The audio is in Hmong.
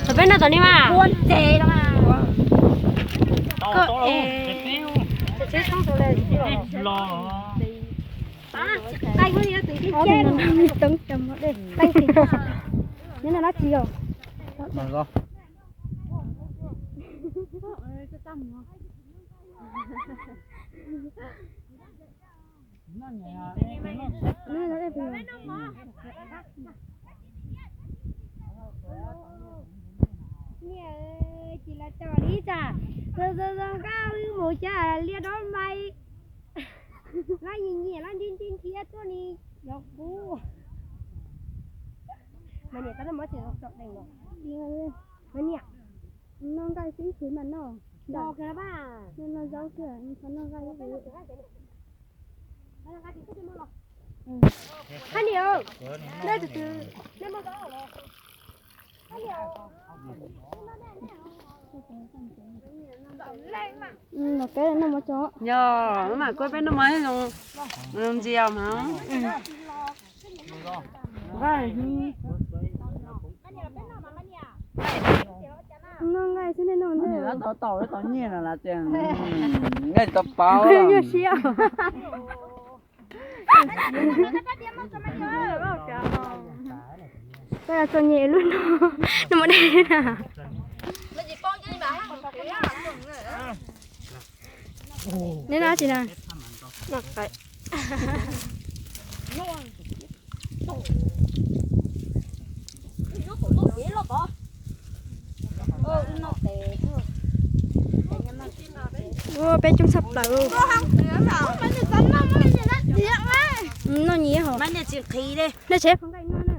Thaum peb noj tom ni mas. Nyob no dab tsi os? Niam, tsis los tso li tsam, zoo zoo zoo nkauj wb mus xyab liaj dob mais, laj nyiam nyiam laj nti nti nthi tuaj ni los pub. Mas niam, tau noj mov tsis tso dees los? Mas niam, noj nqaij xwb, ib chim mam noj. Noj zaub xwb, noj nqaij xwb. Hab niam, nej tus twg, nej muaj zaub los? Los peb noj mov tso. Yog, mam kuj peb noj mov zoo, zoo ntsia mas. Noj nqaij xwb nej noj ntej. Tau tau tau nyiaj no las tias nqaij tau pauv. Nyuaj siab. Koj txom nyem lub no, noj mov dej na. Neb noj dab tsi na? Ua peb coob tshaj plaws. Noj nyiaj hos. Nej tsis qhib li. Nej tsev phoov nqaij noj na.